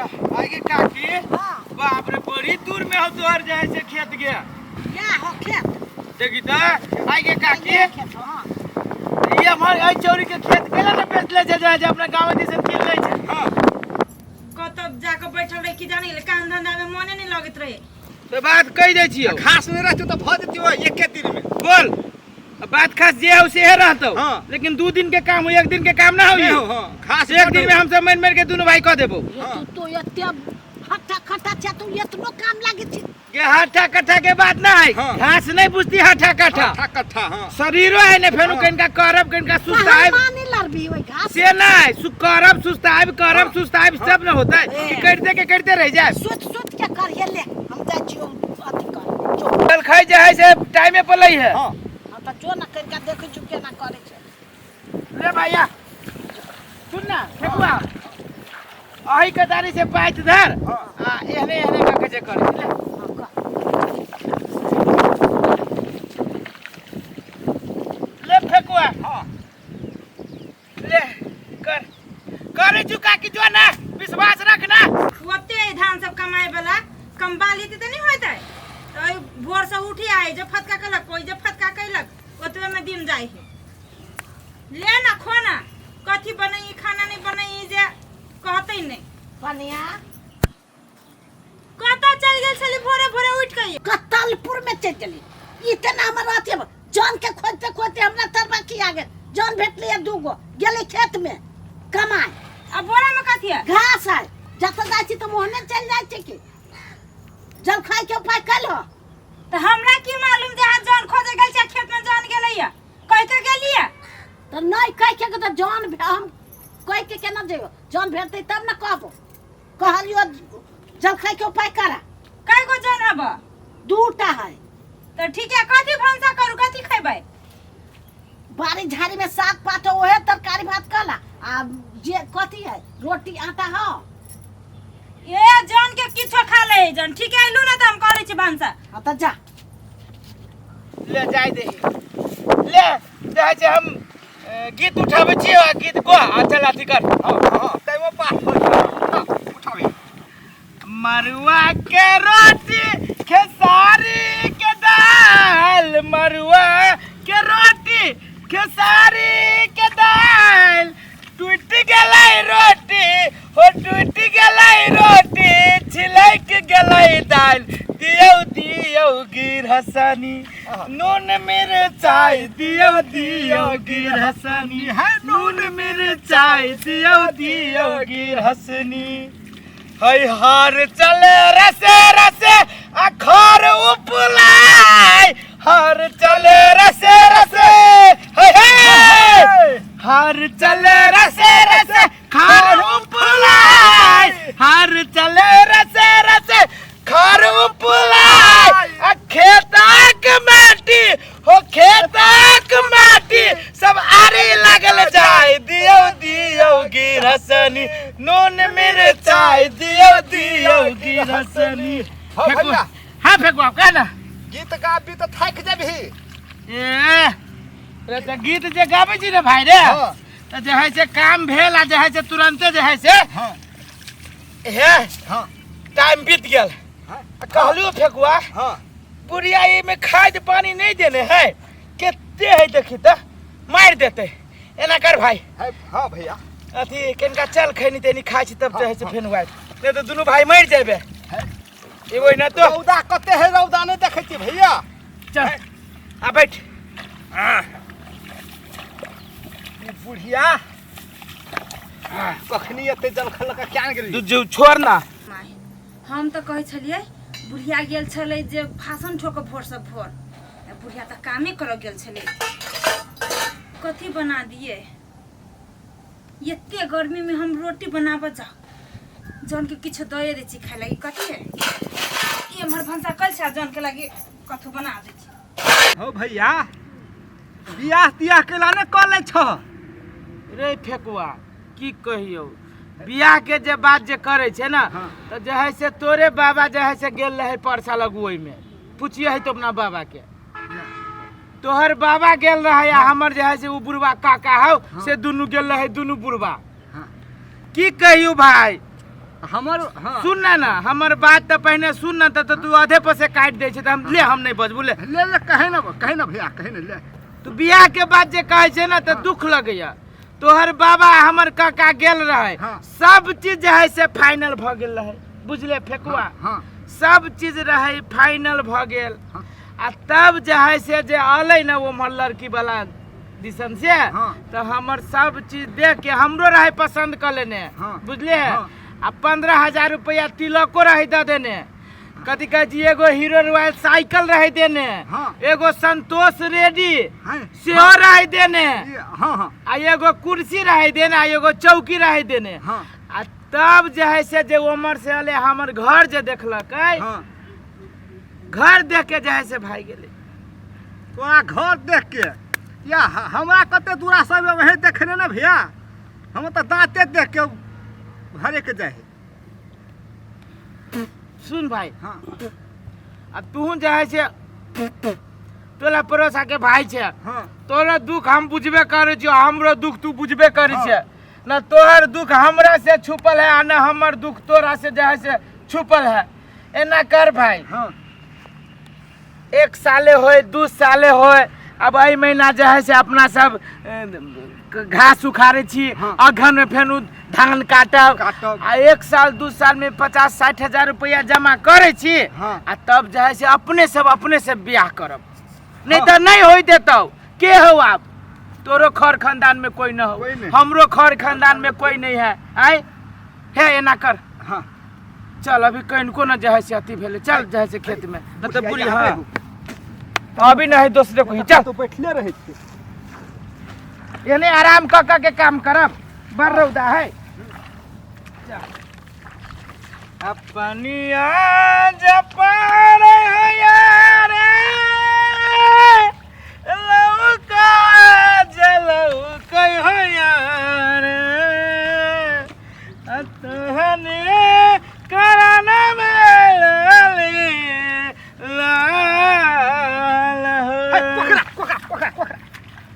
अच्छा आगे काकी। हाँ। बाप रे, बड़ी दूर में हो तोहर जाए से खेत गया। या हो खेत। देखी तो आगे काकी। ये खेत हो, हाँ। ये हमार आई चौरी के खेत केला ने बेच ले जा जा अपना गांव दिसन किन ले छै। हां। कतऽ जाके बैठल रहे की जानी, काम धंधा में मने नहीं लगैत रहे। तो बात कहि दै छियौ। घास नहीं रहतो तो भ जतियो एके दिन में। बोल बात खास जे हो से रहतो। हाँ। लेकिन 2 दिन के काम हो, 1 दिन के काम ना होई। नहीं हो, हाँ। घास एक दिन में हम सब मन मार के दोनों भाई कह देबो। ये हाँ। तू तो एते हट्टा खट्टा छे, तू एतनो काम लागे छी। के हट्टा कट्ठा के बात ना है। हाँ। घास नहीं बुझती हट्टा कट्ठा। हट्टा कट्ठा, हाँ। शरीरो है ने फेनु हाँ। कनका करब कनका सुस्त आइब। मानी लड़बी ओइ घास से ना है, सु करब सुस्त आइब, करब हाँ। सुस्त आइब, सब न होता है। ए। कि करते के करते रह जाए। सुत सुत के करिए ले, हम जाइ छियो अथी कर। जो। चल खाई जाए से टाइमे पर लई है। हाँ। हाँ, त जो ना करके देखै छु केना करै छै। ले भैया सुन ना ठेकुआ, अही के दारी से पाइच धर। हाँ। आ एहने एहने कह के जे करे ले। हाँ, कर। ले फेकुआ। हाँ। ले कर करे चुका की जो ना विश्वास रखना। ओते धान सब कमाए वाला कम बाली त नहीं होत है, तो ओइ भोर से उठी आए जे फटका कलक, कोई जे फटका कैलक, ओतबे में दिन जाय है। ले ना खोना कथी बनई, खाना नहीं बनई जे कहते नहीं। बनिया कतऽ चल गेल छली भोरे भोरे उठ के? कतलपुर में चल गेली। इतना हमर अथी जन के खोजते खोजते हमरा तरबा की आ गेल। जन भेटलियै 2 गो, गेलै खेत में कमाए। आ बोरा में कथी है? घास है। जतऽ जाइ छी तऽ ओहने चलि जाइ छै की जल खाय के उपाय कल हो। तऽ हमरा की मालूम जे अहाँ जन खोजे गेल छियै, खेत में जन गेलैया कहि के गेलियै? तऽ नहि कहि के तऽ जन हम कहि के केना जइयो? जन भेटतै तब ने कहबो। कहलियो जल खाय के उपाय करा। कय गो जन हब? 2टा है। तऽ ठीक है, कथी भनसा करू, कथी खेबै? बाड़ी झाड़ी में साग पात हो, ओहे तरकारी भात कला। आ जे कथी है रोटी आटा हो। ए जन के किछो खा ले जन। ठीक है, अइलू ना तऽ हम करै छी भनसा। हाँ तऽ जा। ले जाय दे, ले जाइ छै हम गीत उठाबै छियै आ गीत गो आ चल अथी कर। हाँ, हाँ, तैयो पाठ होइ छै। हाँ, उठाबे। मरुआ के रोटी खेसारी के दाल, मरुआ के रोटी खेसारी के दाल, टूट गेलै रोटी हो टूट गेलै रोटी, छिलक गेलै दाल, दियौ दियौ गिरहसनी नून मिरचाई, दियौ दियौ गिरहसनी है नून मिरचाई, दियौ दियौ गिरहसनी है। हर चले रसे रसे अखर उपलाय, हर चले रसे रसे हे हे, हर चले रसे रसे खार उपलाय, हर चले रसे रसे खार उपलाय, आ खेताक माटी हो खेताक माटी सब आरी लागल जाय, दियौ दियौ गिरहसनी नून मिरचाई, दियौ दियौ गिरहसनी। हाँ, भैया। हाँ फेकुआ कह ना। गीत गाबी तऽ थाकि जेबही। ए रे तऽ गीत जे गाबै छी ने भाई रे, हाँ। तऽ जे है से काम भेल आ जे है से तुरंते जे है से हाँ। हे हाँ। टाइम बीत गेल। हाँ। आ कहलियो फेकुआ, हाँ। बुढ़िया एहिमे खाद पानी नहीं देने है, कते है देखी तऽ मारि देते। एना कर भाई। है, हाँ भैया। अथी कनिका चल खैनी तैनी खाइ छी तब जे है से हाँ, फेन हुआ, नहीं तऽ दुनू भाई मरि जेबे। है। एगो ना तो रौदा कते है, रौदा नहीं देखै छी भैया। चल आ बैठ। ई बुढ़िया कखनी एते जलखल लऽ कऽ क्या गेली? तू जो छोड़ ना। माय, हम तऽ कहै छलियै बुढ़िया गेल छलै जे भाषण ठोक भोर से भोर, आ बुढ़िया तऽ कामे करऽ गेल छलै। कथी बना दिए? एते गर्मी में हम रोटी बनाबऽ जाउ, जौन के किछु दए दै छी खाय लागी। कथी है ई एम्हर भनसा कल छै, जौन के लागी कथू बना दै छी। हो भैया, बियाह तियाह केला ने कऽ लै छह? रे फेकुआ की कहियौ, बियाह के जे बात जे करे छै ना, हाँ। तऽ जे है से तोरे बाबा जे है से गेल रहे परसा लगुए में, पूछिए है तो अपना बाबा के। तोहर बाबा गेल रहे आ हमर जे है से उ बुढ़वा काका हौ से दुनू गेल रहे, दुनू बुढ़वा। हाँ। की कहियौ भाई, हमर हाँ सुन ना ना हमर बात तऽ पहिने सुन ना तऽ तू आधे पर से काटि दै छै तऽ हम ले हम नहि बजबू ले। ले ले, कहे ना, कहे ना भैया, कहे ना ले। तू बियाह के बाद जे कहै छै ना तऽ दुख लगैया। तोहर बाबा हमर काका गेल रहे। हाँ। सब चीज जे है से फाइनल भऽ गेल रहे, बुझले फेकुआ? हाँ। सब चीज रहे फाइनल भऽ गेल। हाँ। आ तब जे है से जे अलै ने उम्हर लड़की वाला दिसन से। हाँ। तऽ हमर सब चीज देख के हमरो रहे पसंद कऽ लेने। हाँ। बुझले? हाँ। आ 15,000 रुपया तिलको रहे दऽ देने। कथी कहै छी, एगो हीरो रॉयल साइकिल रहे देने। हाँ। एगो संतोष रेडी हाँ। सेहो रहे देने। हाँ हाँ। आ एगो कुर्सी रहे देने आ एगो चौकी रहे देने। हाँ। आ तब जे है से जे उमर से अलै हमर घर जे देखलकै। हाँ। घर देख के जे है से भागि गेलै। तोरा घर देख के या हमरा कते दूरा सब वहीं देखने ना भैया, हम तऽ दाँते देख के घरे के जाइ है। सुन भाई। हाँ। आ तू जे है से तोला पड़ोसा के भाई छै। हाँ। तोरा दुख हम बुझबे करै छियो, हमरो दुख तू बुझबे करै हाँ। छै न। तोहर दुख हमरा से छुपल है आ न हमर दुख तोरा से जे है से छुपल है। एना कर भाई। हाँ। 1 साले होए, 2 साले होए, अब एहि महीना जे है से अपना सब घास उखाड़े छी। हाँ। अगहन में फेन धान काटब। काटब। आ 1 साल 2 साल में 50-60 हजार रुपया जमा करै छी। हाँ। आ तब जे है से अपने सब अपने से बियाह करब, नहीं हाँ। तऽ नहीं होई देतौ। के हो आप? तोरो खर खानदान में कोई न हो, कोई नहीं। हमरो खर खानदान में कोई नहीं है। आय हे एना कर। हाँ। चल अभी कनिको न जे है से अथी भेलै, चल जे है से खेत में न तऽ बुढ़ी। बुढ़िया हाँ अभी नहीं दोसरे को ही चल। तो बैठले रहै छी। यानी आराम कऽ कऽ के काम करब, बड़ रौदा है। अपनिया जपार यारे लौका जलौका यारे अतहने कराना में लाल हो। कोकरा कोकरा कोकरा कोकरा।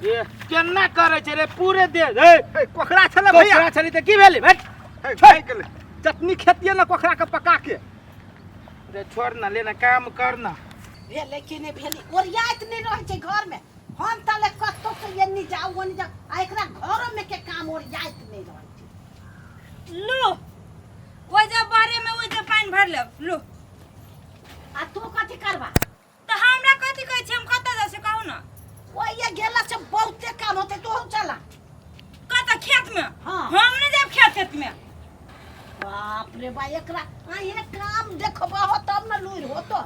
ए, केना करै छै रे पूरे देह ए। हे, कोकरा छलै भैया। कोकरा छलै तऽ की भेलै? भेट। हे, भए गेलै। चटनी खेतियै ने कोकरा के पका के। रे छोड़ ना, ले ना काम कर ना। भेलै कि नहि भेलै, ओरियाइत नहि रहै छै घरमे। हम ताले कतौ से एन्नी जाउ ओन्नी जाउ, आ एकरा घरोमे के काम ओरियाइत नहि रहै छै। लू ओहि जे बारे में ओहि जे पानि भर लेब लू। आ तू कथी करबा? तऽ हमरा कथी कहै छी, हम कतऽ जाइ छी कहू ना। ओहिए गेला से बहुते काम होतै, तोहू चला। कतऽ खेत में? हाँ। हम नहि जायब खेत खेत में। बाप रे बा, एकरा अहे काम देखबहो तब न लुरि होतो।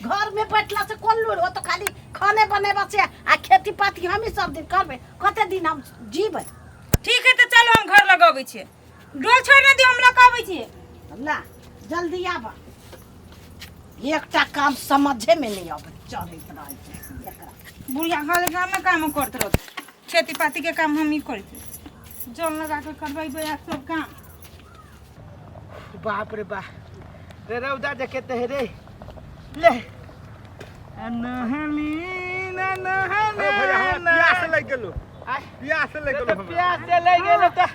घर में बैठला से कोन लुरि होतो? खाली खाने बनेबा से आ खेती पाती हमही सब दिन करबै, कते दिन हम जीबै? ठीक है तऽ चलू हम घर लगबै छियै, डोल छोड़ि नहि दियौ, हम लऽ कऽ अबै छियै। ला जल्दी आब, एकटा काम समझे में नहीं आबै चढ़ैत रहै छै एकरा। बुढ़िया घर गाममे काम करैत रहत, खेती पाती के काम हम ही करै छियै, जन लगा के करबेबै आ सब काम। बाप रे बा रे, रौदा देखे ते हे रे ले नहली ना हे भैया, हमरा नहली। प्यास लागि गेलो। आय, प्यास लागि तऽ गेलो हमरा। प्यास से लागि गेलो तऽ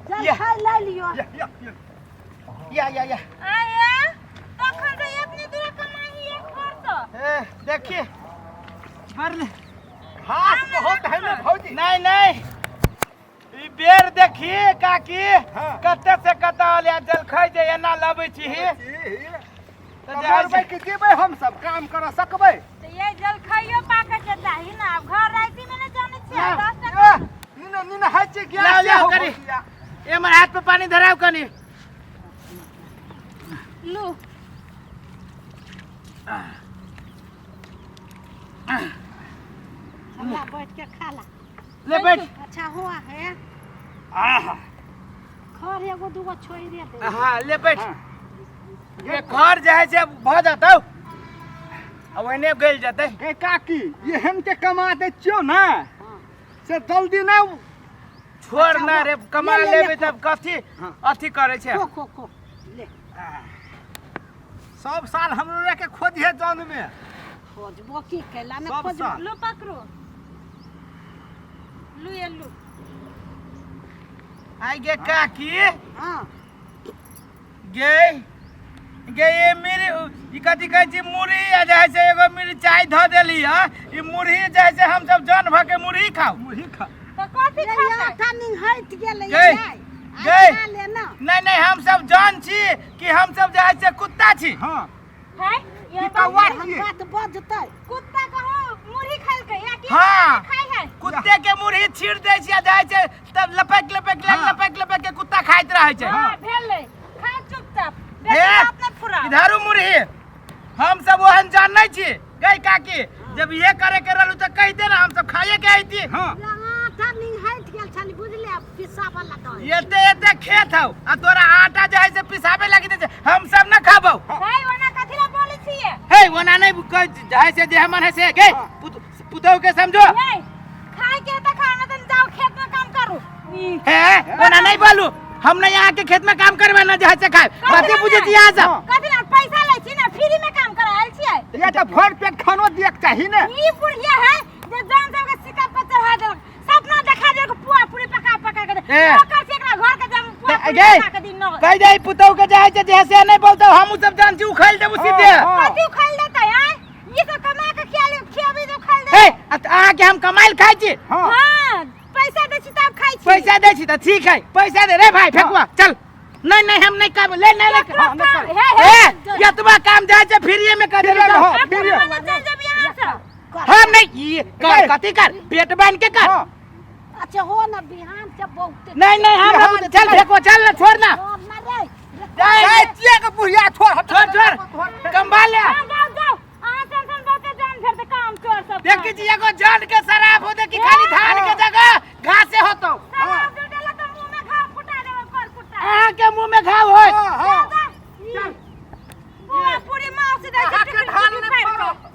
चल या। खाय लै लियो। या, या, या। या या या। आया तखन से इतनी दूर कमाई एक घर से। ए, देखिए भर ले। घास बहुत है ना भौजी? नहीं नहीं, ई बेर देखिए काकी। हाँ। कते से कते अलिया जलखै जे एना लबै छी तऽ जे है मरबै कि जीबै, हम सब काम कर सकबै? तऽ ये जलखैयो पाके के चाही ना, आब घर राति में नहि जानै छियै। ना। 10 टका ए, नीने नीने होइ छै गैस। लाउ, लाउ, हो करी। भौजिया। से एमहर हाथ पे पानी धराउ कनी। लू। हमरा बैठ के खा ला। ले बैठ। अच्छा हुआ है। आहा। खर एगो दूगो छोड़ दे। हाँ ले बैठ। हाँ। ये घर जे है से भऽ जेतौ आ ओहने गलि जेतै। ए काकी, एहन के कमा दै छियौ ने से जल्दी ना। छोड़ ना रे, कमा ले, ले, लेबै तब कथी हाँ। अथी करै छै। खो खो खो ले। सब साल हमरो के खोजिहे जन में। खोजबो की कैला ने सब खोजबो। साल। लू पकड़ू, लू ये लू। आइ गे काकी। हाँ। गे गे ये मिर ई कथी कहै छी मुरही आ जे है से एगो मिरचाइ धऽ देली हँ। ई मुरही जे है से हमसब जन भऽ के मुरही खाउ। मुरही खा। तऽ कथी ये खाते? आटा निंघैत गेलै। गे, गे। खा ले ना। नहीं नहीं, हम सब जन छी कि हम सब जे है से कुत्ता छी? हाँ। है ये ई कौआ हम छियै। बात बजतै। कुत्ता कहो मुरही खेलकै या की? हाँ। खाइ है। कुत्ते के मुरही छीट दै छी आ जाइ छै तब लपक लपक लपक लपक लपक के कुत्ता खाइत रहै छै। हाँ, भेलै, खा चुपचाप। हे, बेसी बात नहि फुराउ। इधरो मुरही। हम सब ओहन जान नहीं छी गई काकी। जब ये करे के रहलू तो कह दे ना, हम सब खाइए के आईती। हाँ। आटा निंघैत गेल छली बुझले, पिसाबऽ लगल। एते एते खेत हौ आ तोरा आटा जे है से पिसाबे लगी दे छै, हम सब न खाबौ। है ओना कथी ला बोलै छियै? हे, ओना नहीं कह जे है से जे मन है से गे पुतहु के समझो। ये खाय के त खाना त जाओ खेत में काम करू। ई, हे, ओना नहीं बोलू, हम नहीं यहाँ के खेत में काम करबे ना जे है से खाए। कथी बुझे छी यहाँ सब? कथी ला पैसा लै छी ना, फ्री में काम करायल छियै? ये तऽ भरि पेट खानो दियक चाही ने। ई बुढ़िया है जे जान सब के सिक्का पर चढ़ा देलक, सपना देखा देलक पुआ पूरी पका पका के दे। ए। ओकर से एकरा घर के जम पुआ पूरी गे पका के दी न। कह दे पुतहु के जे है से जे है से नहीं बोलतो, हम सब जान छी उखैल देबू सीधे। हाँ। कथी उखैल देतै? आय ई सब कमा के खिया खियाबी जो उखैल दे। हे, आ त अहाँ के हम कमाइल खाइ छी? हाँ। हां, पैसा दै छी तब खाइ छी। पैसा दै छी तऽ ठीक है, पैसा दे रे भाई फेकुआ चल। नहीं नहीं, हम नहीं काम ले नहीं नहीं। हाँ, नहीं कर। हे हे, ए, एतबा काम जाइ छै फ्रीए में कर देबै। फ्रीए में, हाँ। अब फ्रीए। पूरा चल जब यहाँ से। हम नहीं ये कर, कथी कर पेट बांध के कर। हाँ। अच्छा हो ना, बिहान से बहुत। नहीं नहीं, हम बिहान चल फेकुआ चल ना, छोड़ ना। छोड़ ना रे। जाए। जाय छियै के बुढ़िया, छोड़। छोड़ छोड़, कंबाल ले। हाँ, जाओ जाओ, अहाँ सन सन बहुते जान भेटतै काम चोर सब। देखी छी एगो जान के शराब हो, देखी खाली धान के जगह घासे होतो। शराब भेटला तऽ मुँह में घाव फुटा देबै कर कुट्टा। अहाँ के मुंह में घाव होय। हाँ हाँ। चल बुआ पूरी माउस दै छै। अहाँके टिकरी धान टिकरी नहि फाड़ि कऽ। फड़त।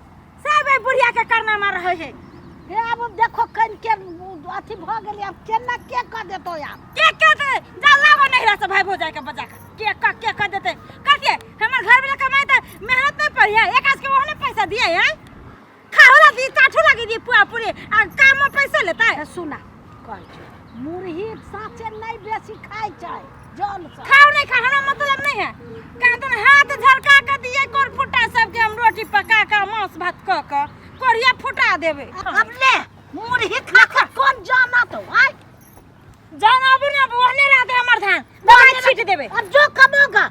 सब एहि बुढ़िया के करनामा रहै है। हे, आब देखो कन के अथी भऽ गेलै, आब केना के कऽ देतौ आब? के के दे जा लाबो नहिरा से भाई भौजाई के बजा के के क के क देते। कथिए हमर घर वाला कमाई त मेहनत नहीं पड़ी है, एक आज के ओहने पैसा दिए है, खाहो ला दी ताठो लगी दी पुआ पूरी आ काम में पैसा लेता है। हे सुना, कहै छी मुरही साँचे नहीं बेसी खाइ छै जन सब। खाओ नहीं खा, हमरा मतलब नहीं है। कहाँ तो हाथ झलका के दिए कोर फुटा सबके, हम रोटी पका के मांस भात क के कोरिया फुटा देबे। अब ले मुरही खा के कोन जानत हो आय? जान आबू ना, ओहने रहते हमर धान दवाई छीट देबे। अब जो कमोगा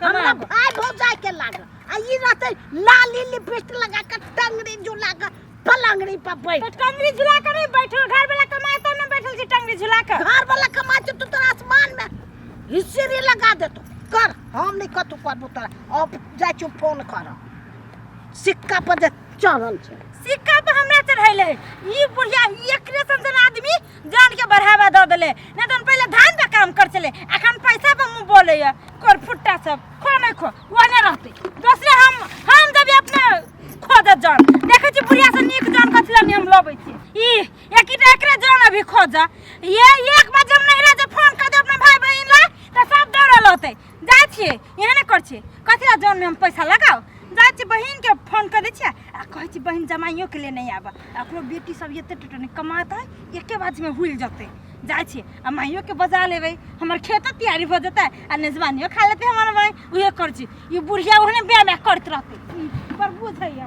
हमरा कमाओगा। भाई भौजाई के लागल आ ई रहते लाली लिपस्टिक लगा के टंगड़ी झुला के पलंगड़ी पर बैठ। तो टंगड़ी झुला के नहीं बैठल, घर वाला कमाए तब ना बैठल छी टंगड़ी झुला के। घर वाला कमाए छै तू तोरा आसमान में हिस्सेरी लगा देतो कर, हम नहीं कतू करबो तोरा। अब जाइ छी फोन कर, सिक्का पर जे चढ़ल छै। सिक्का पर हमरा चढ़ैले है ई बुढ़िया, एकरे सन सन आदमी जान के बढ़ावा दऽ देले। नहीं तो पहले धान पे काम कर चले, अखन पैसा पर मुंह बोले या कोर फुट्टा सब खो नहीं खो ओने रहते दोसरे। हम जब अपने खो दे जान देखै छी बुढ़िया से नीक जान कथी ला हम लबै छी। ई एकीटा एकरे जान अभी खो जा। ये एक बार जब नहीं रह जे फोन कर दे अपना भाई बहिन ला तऽ सब दौड़ल होतै। जाइ छियै एहने कर छियै, कथी ला जान में हम पैसा लगाओ। जाइ छियै बहिन के फोन कर दै छियै आ कहै छी बहिन जमाइयो के लिए नहीं आबऽ, आ ओकरो बेटी सब एते टोटो नहीं कमात है, एके बाज में हुल जतै। जाइ छियै आ माइयो के बजा लेबै, हमर खेतो तैयारी भऽ जेतै आ मेजबानियो खा लेतै हमर माइ। उहे कर छी, ई बुढ़िया ओहने ब्याह ब्याह करैत रहतै। ई पर बुझैया।